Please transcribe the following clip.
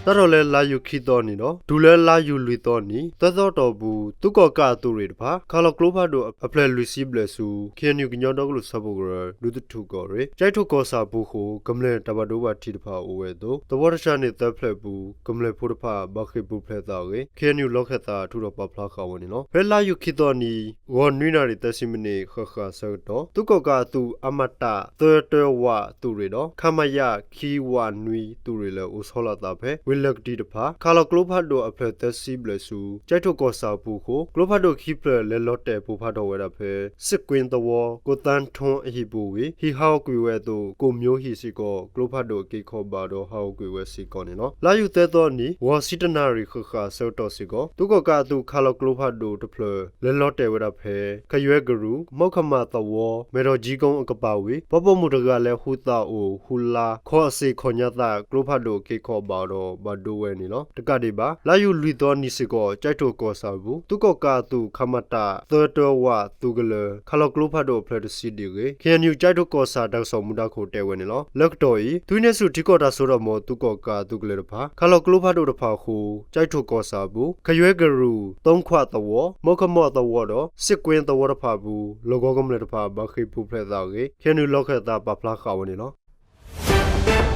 စးထီၣ်လၢလါယူၤခံသီအနံၤဒီး တုၤလၢလါယူၤလွံၢ်သီအနံၤ သၢသီအတီၢ်ပူၤ သုးကီၣ်ကးအသုးရ့ၣ်တဖၣ် ခးလီၤကျိဖးဒိၣ်အဖျၢၣ်လွံၢ်ဆံဘျဲၣ်ဆူ ခ့ၣ်အဲၣ်ယူၣ် ကညီဒီကလုာ်စၢဖှိၣ်ကရၢ ဒူသထူၣ်ကီၢ်ရ့ၣ် ကၠဲးထိၣ်ကီၢ်ဆၣ်အပူၤအဃိ ကမျၢၢ်တၢ်ဘၣ်ဒိဘၣ်ထံးတဖၣ်အိၣ်ဝဲအသိး သဝီတဆှးန့ၣ်သၢဖျၢၣ်အပူၤ ကမျၢၢ်ဖိတဖၣ် ဘၣ်ဃ့ၢ်ပူၤဖျဲးသးအဂ့ၢ် ခ့ၣ်အဲၣ်ယူၣ် လီၢ်ခၢၣ်သးထုးထီၣ်ပာ်ဖျါဃာ်ဝဲန့ၣ်လီၤ. ဖဲလါယူၤခံသီအနံၤ ဂီၤနွံနၣ်ရံၣ်သၢဆံမံးနံး ဃၣ်ဃၣ်အဆၢကတီၢ် သုးကီၣ်ကးအသုး အမတ သၢတၢဝးသုးရ့ၣ်ဒီး ခမရ ခံဝးနွံသုးရ့ၣ် လၢအိၣ်ဆီလီၤအသးဖဲ ဝ့ၢ်လၢၢ်ကတံၤတဖၣ် ခးလီၤကျိဖးဒိၣ်အဖျၢၣ်သၢဆံဘျဲၣ်ဆူ ကၠဲးထိၣ်ကီၢ်ဆၣ်အပူၤအဃိ ကျိဖးဒိၣ်ခံဖျၢၣ် လဲၤလီၤတဲာ်ပိၢ်ဖးထီၣ်ဝဲဒၣ်ဖဲ စ့ၣ်ကွ့သဝီ ကိးသၣ်ထူအဟံၣ်ပူၤဝံၤ ဟံၣ်ဟးဂီၤကွံာ်ဝဲအသိး ကိၣ်မျိာ်ဟံၣ်စ့ၢ်ကီး ကျိဖးဒိၣ်အက့အခီၣ်ဘၣ်ဒီး ဟးဂီၤကွံာ်ဝဲစ့ၢ်ကီးန့ၣ်လီၤ. လါယူၤသၢသီအနံၤ ဂီၤဆံတၢနၣ်ရံၣ် ဃၣ်ဃၣ်အဆၢကတီၢ်စ့ၢ်ကီး သုးကီၣ်ကးအသုး ခးလီၤကျိဖးဒိၣ်တဖျၢၣ် လဲၤလီၤတဲာ်ဝဲဒၣ်ဖဲ ခယွဲကရူၢ် မီၣ်ခမၣ်သဝီ မဲၢ်ဒီးကၠံကိအကပၤဝံၤ ပှၤပိာ်မုၣ်တဂၤလၢ ဟူးသးအိၣ်ဟူးလါ ခီအစ့ၢ်ခီၣ်ညါသး ကျိဖးဒိၣ်အက့အခီၣ်ဘၣ်ဒီး ဘၣ်ဒိဝဲန့ၣ်လီၤ. တကးဒံးဘၣ် လါယူၤလွံၢ်သီအနံၤစ့ၢ်ကီး ကၠဲးထိၣ်ကီၢ်ဆၣ်အပူၤ သုးကီၣ်ကးအသုး ခမတ သၢတၢဝးသုးကလၢၤ ခးလီၤကျိဖးဒိၣ်အဖျၢၣ်တဆံဒံးအဂ့ၢ် ခ့ၣ်အဲၣ်ယူၣ် ကၠဲးထိၣ်ကီၢ်ဆၣ် တၢ်ကစီၣ်မူဒါခိၣ်တဲဝဲန့ၣ်လီၤ. လၢကတီၢ်အံၤ သုးဟံးန့ၢ်ဆူၣ်ထံကီၢ်တၢ်စိတၢ်ကမီၤ သုးကီၣ်ကးအသုးကလၢၤတဖၣ် ခးလီၤကျိဖးဒိၣ်တဖၣ်အဃိ ကၠဲးထိၣ်ကီၢ်ဆၣ်အပူၤ ခယွဲကရူၢ် သိၣ်ခွးသဝီ မီၣ်ခမီၣ်သဝီဒီး စ့ၣ်ကွ့သဝီတဖၣ်အပူၤ လီၢ်ကဝီၤကမျၢၢ်တဖၣ် ဘၣ်ဃ့ၢ်ပူၤဖျဲးသးအဂ့ၢ် ခ့ၣ်အဲၣ်ယူၣ် လီၢ်ခၢၣ်သးပာ်ဖျါဃာ်ဝဲန့ၣ်လီၤ.